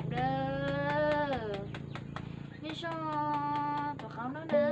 ບເດີ ຍາຊອ ຕົວເຂົາເນາະນະ.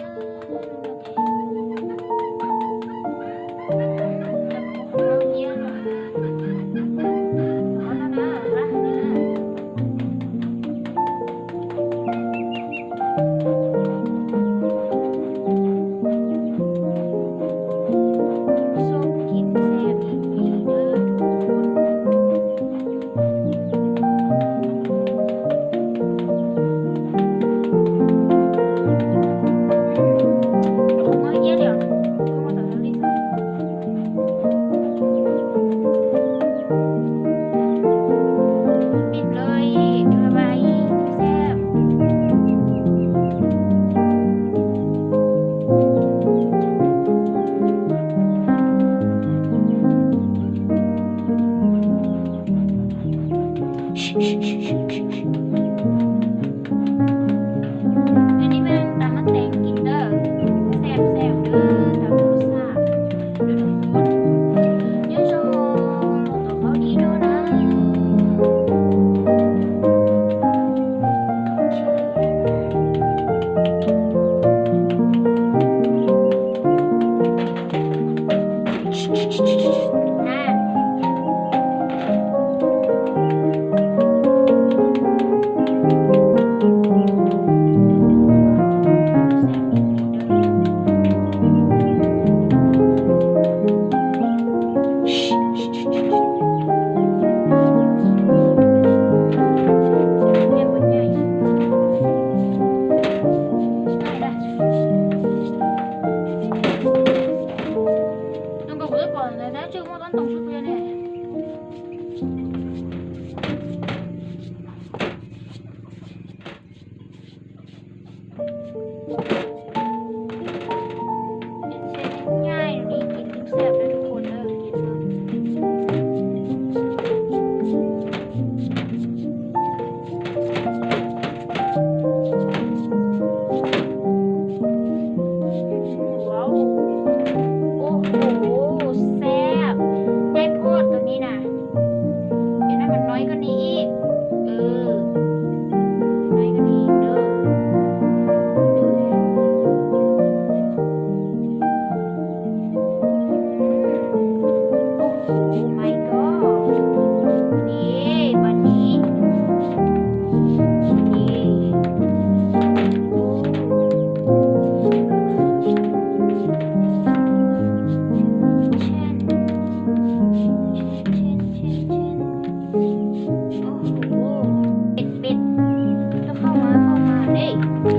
ອັນນີ້ແມ່ນຕຳໝາກແຕງກິນເດີ ແຊບໆເດີ ຕາມລົດຊາດເດີທຸກຄົນ. ຍາຊອ ເຂົ້າດີເນາະນະ. ເປັນເສັ້ນງ່າຍດີ ກິນແຊບເດີທຸກຄົນເດີ ກິນເບິ່ງ. ວ້າວ ໂອ້ໂຫ ແຊບ ໃຫຍ່ໂພດໂຕນີ້ນະ. ເຮັດໃຫ້ມັນນ້ອຍກວ່ານີ້ອີກ ເອີ ນ້ອຍກວ່ານີ້ອີກເດີ. ໂອ້ໂຫ ມາຍກອດ ນີ້ ບາດນີ້ ນີ້ ໂອ້ ເຊັ່ນ ເຊັ່ນ ເຊັ່ນ ເຊັ່ນ ເຊັ່ນ ໂອ້ໂຫ ເປັດ ເປັດ ເຈົ້າເຂົ້າມາ ເຂົ້າມາເດ້. ມື້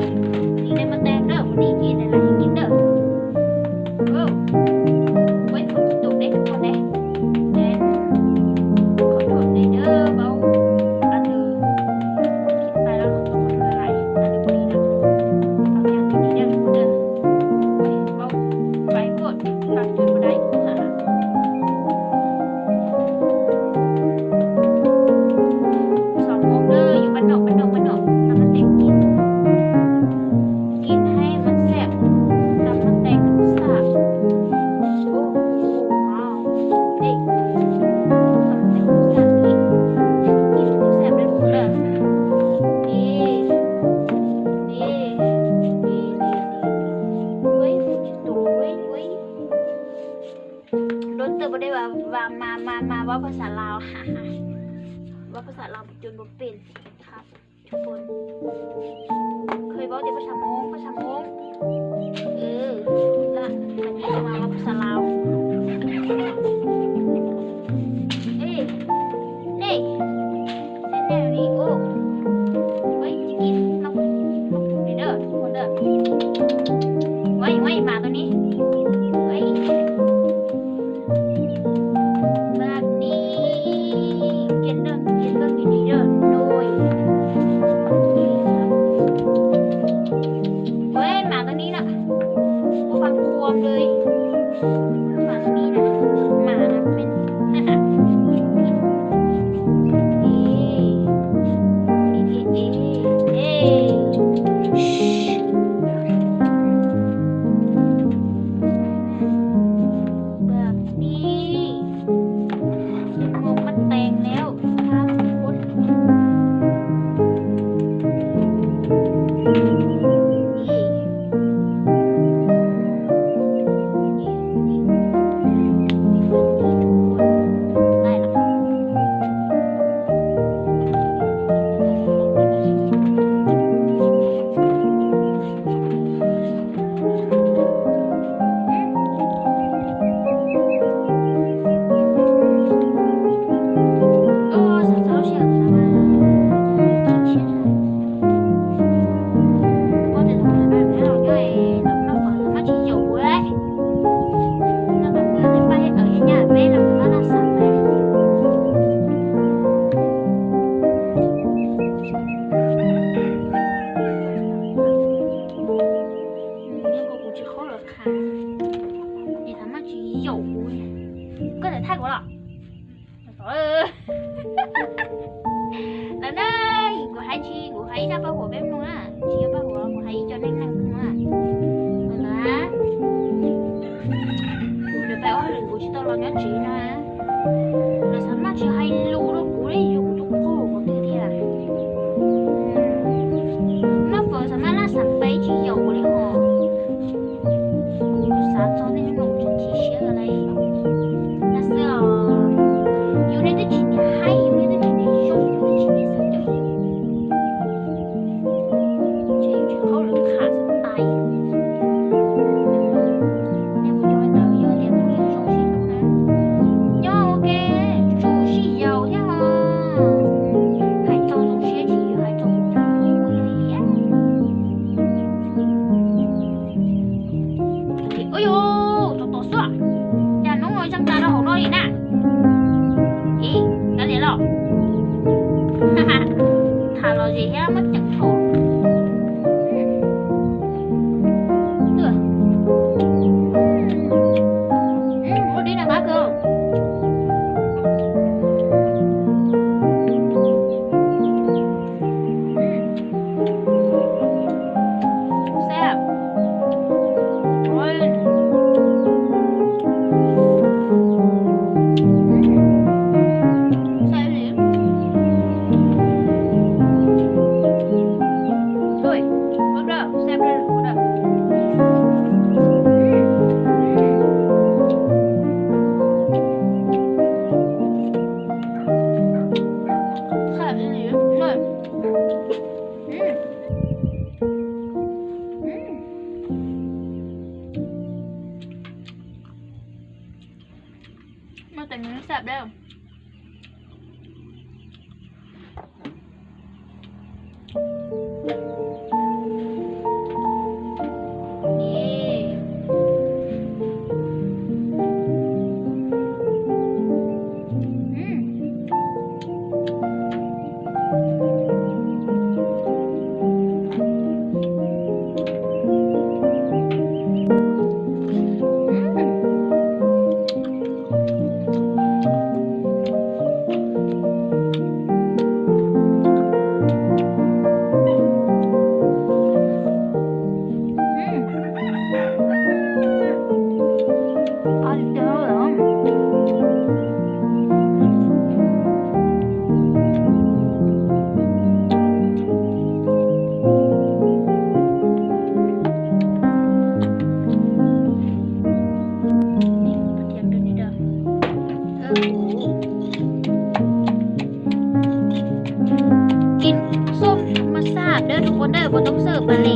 ນີ້ໄດ້ໝາກແຕງເດີ ມື້ນີ້ຊິເຮັດແນວໃດໃຫ້ກິນເດີ. ໂອ້ ໂອ້ຍ ຝົນຊິຕົກເດ້ທຸກຄົນເດ້. ແມ່ນ ຂໍໂທດເດີ ເວົ້າອັນເດີ ຄິດໄປແລ້ວ ຂໍໂທດຫຼາຍໆ ອັນເດີບໍ່ດີເດີ ເອົາຢ່າງດີໆເດີທຸກຄົນເດີ. ໂອ້ຍ ເວົ້າໄປໂພດ ປາກຈົນບໍ່ໄດ້. ສອງໂມງເດີ ຢູ່ບ້ານນອກ ບ້ານນອກ ບ້ານນອກ ຕຳໝາກແຕງກິນ ກິນໃຫ້ມັນແຊບ ຕຳໝາກແຕງແຊບ. ໂອ້ ວ້າວ ເດ້ ຕຳໝາກແຕງແຊບອີກ ກິນແຊບເດີທຸກຄົນເດີ. ນີ້ ນີ້ ນີ້ ນີ້ ໂອ້ຍ ໂອ້ຍ ໂອ້ຍ ດົນເຕີບບໍ່ໄດ້ວ່າ ວ່າມາ ມາ ມາເວົ້າພາສາລາວ ເວົ້າພາສາລາວຈົນບໍ່ເປັນຄັບທຸກຄົນ. ເຄີຍເວົ້າແຕ່ພາສາມົ້ງ ພາສາມົ້ງ ເອີ ລະ ອັນນີ້ຈະມາເວົ້າພາສາລາວ. ເອີ ເດ້ ເສັ້ນແນວນີ້ ໂອ້ ເອີຍ ກິນ ມາ ມາ ນີ້ເດີ ທຸກຄົນເດີ. ໄວ້ ໄວ້ ໝາໂຕນີ້ ເອີຍ ແບບນີ້ ກິນເດີ ກິນເດີ ກິນເດີ ໂດຍ ເອີຍ ໝາໂຕນີ້ນະ ບໍ່ຟັງຄວາມເລີຍ. Ê, cho ba hổ bếp luôn á, chỉ cho ba hổ một hai ít cho nên năng luôn á. Còn đó, để ba ớt đừng của chị tao lo nhớ chị nè. Là sắm mà chị hay lù đâu, của đây dùng trong khô của tôi thì à. Nó phở sắm mà là sắm bay chị dầu của đi hổ. Sa cho nên nó chỉ chỉ xía ở đây. Là xưa, ờ, yêu nên tôi chỉ hay, yêu nên tôi chỉ để dùng, yêu nên chỉ để sắm cho yêu. Ch-, ch-, khâu lưỡng khả sắp tay. Nên một đôi tàu vô thì cũng yêu sung sướng lắm hả? Nho ok, chủ sĩ giàu thế hả? Hai tàu sung sướng chỉ hai tàu một tàu vui đi á. Ôi dồi, tàu tàu xua. Chả nóng nói chăng ta đâu hổ đôi đi nè. Ê, đã dễ lọ. Ha ha. Thả lò gì ha, mất chẳng thổ. Được. Ừ, ôi đi nè bác cơ. Ừm. ແຊບ ໂອ້ຍ ແຊບອີ່ຫຼີ ໂອ້ຍ ເບິ່ງເດີ ແຊບເດີ ເບິ່ງເດີ ອືມ ອືມ ແຊບອີ່ຫຼີ ເລີດ ອືມ ອືມ ມາແຕ່ງແຊບເດີ. ນີ້ກະທຽມຕົວນີ້ເດີ ເອີ ໂອ້ ກິນສົ້ມທຳມະຊາດເດີທຸກຄົນເດີ ບໍ່ຕ້ອງເສີປາເລ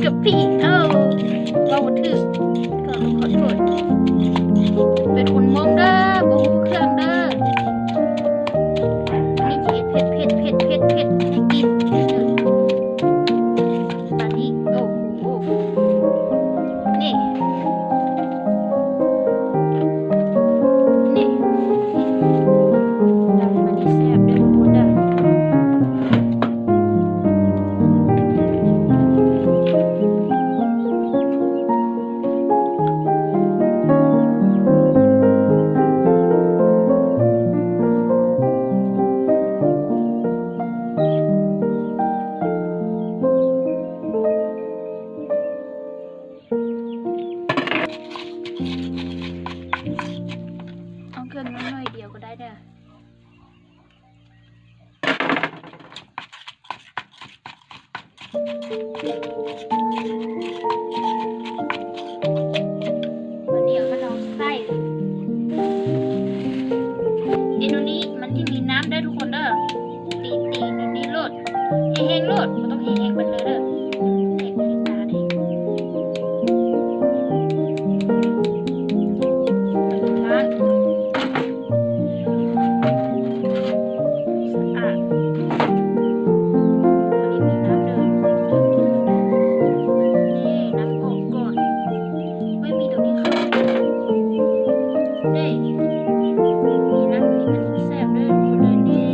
ກະປິ ເອີ ເວົ້າບໍ່ຖືກ ຂໍໂທດ ເປັນຄົນມົ້ງເດີ ບໍ່ຮູ້ເຄື່ອງເດີ ອັນນີ້ຊິເຮັດເຜັດໆໆໆໃຫ້ກິນ ບາດນີ້ ໂອ້ ໂອ້ ນີ້ ນີ້ ນີ້ ດຳ ອັນນີ້ແຊບເດີທຸກຄົນເດີ. ເອົາເຄື່ອງນ້ອຍໆດຽວກໍໄດ້ເດີ. ບາດນີ້ເອົາມາລອງໃສ່ ເຮັດໂນນີ້ມັນຊິມີນ້ຳເດີທຸກຄົນເດີ ຕີ ຕີໂນນີ້ໂລດ ແຫ້ງໆໂລດ ບໍ່ຕ້ອງແຫ້ງປານເລີເດີ ແຫ້ງຄືຕາເດ້ ລ້າງ ສະອາດ ບໍ່ໄດ້ມີນ້ຳເດີ ນີ້ ນ້ຳອອກກ່ອນ ເຮີ້ຍ ມີໂຕນີ້ເຂົ້າ ເດ້ ມີນ້ຳນີ້ມັນແຊບເດີ ຢູ່ເລີຍນີ້.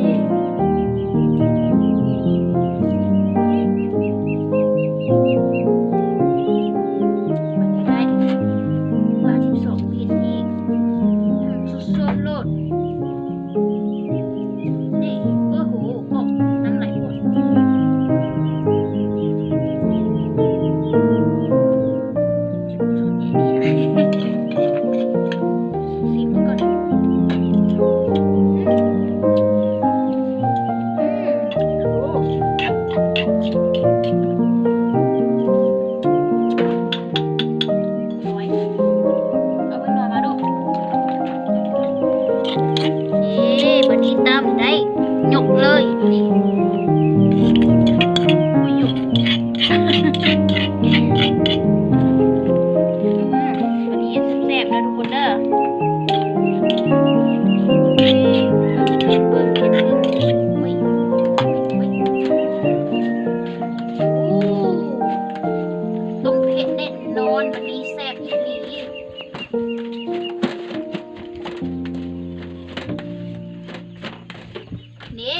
ເດ້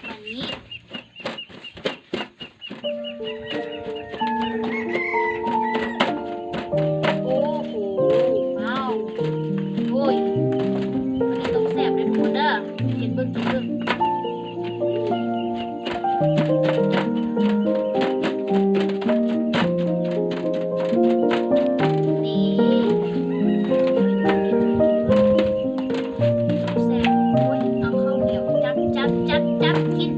ບາດນີ້ ໂອ້ໂຫ ວ້າວ ໂອ້ຍ ບາດນີ້ຕ້ອງແຊບເດີ້ທຸກຄົນເດີ້ ເຮັດເບິ່ງ ກິນເບິ່ງ. ນີ້ ແຊບ ໂອ້ຍ ເອົາເຂົ້າໜຽວຈັບ ຈັບ ຈັບ ຈັບ ກິນ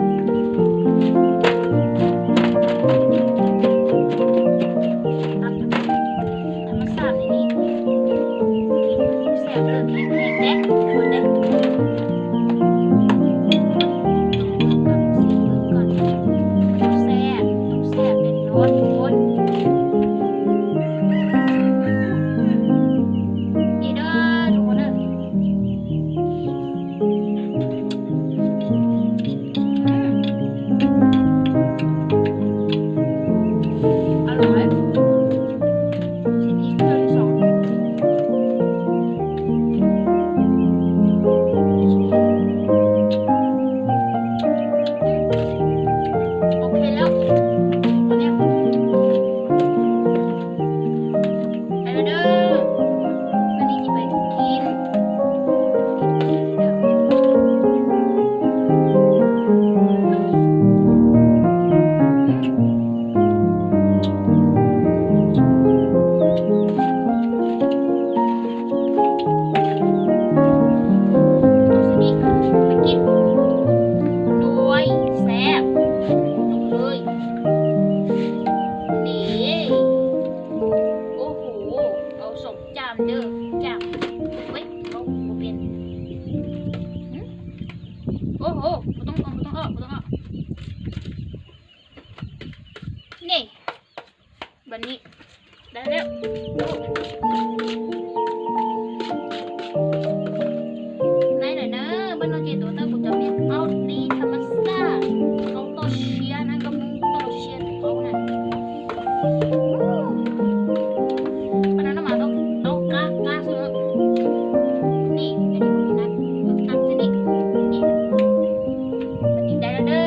ຕຳ ທຳມະຊາດນີ້ ແຊບເລີຍ ແຂງແຮງເດ້ ຄົນເດ້ ແຊບ ແຊບແນ່ນອນ ທຸກຄົນ ນີ້ເດີ ທຸກຄົນເດີ. ອືມ ອະລ່ອຍ ຊິອີກເທື່ອທີ່ສອງ ໂອເຄແລ້ວ ຕອນນີ້ ໄປແລ້ວເດີ ອັນນີ້ຊິໄປກິນ ເອົາຊະນີ້ ໄປກິນ ໂອ້ຍ ແຊບ ເອົາເລີຍ ນີ້ ໂອ້ໂຫ ເອົາສອງ ຈາມເດີ ຈາມ ເວີຍ ເວົ້າບໍ່ເປັນ ຫຶ ໂອ້ໂຫ ບໍ່ຕ້ອງອອກ ບໍ່ຕ້ອງອອກ ບໍ່ຕ້ອງອອກ ນີ້ ບາດນີ້ ໄດ້ແລ້ວ ໄດ້ແລ້ວເດີ ບ້ານນ້ອງເຈໂຕເຕີ ຜູ້ຈະເປັນເອົາດີທຳມະຊາດ ເອົາຕໍ່ເຊຍນະ ກັບໝູ່ຕໍ່ເຊຍເຂົານະ. ປານນັ້ນມາຕ້ອງ ຕ້ອງກ້າ ກ້າສຸດ. ນີ້ ອັນນີ້ບໍ່ມີນ້ຳ ນ້ຳຊະນີ້ ນີ້ ມັນກິນໄດ້ແລ້ວເດີ.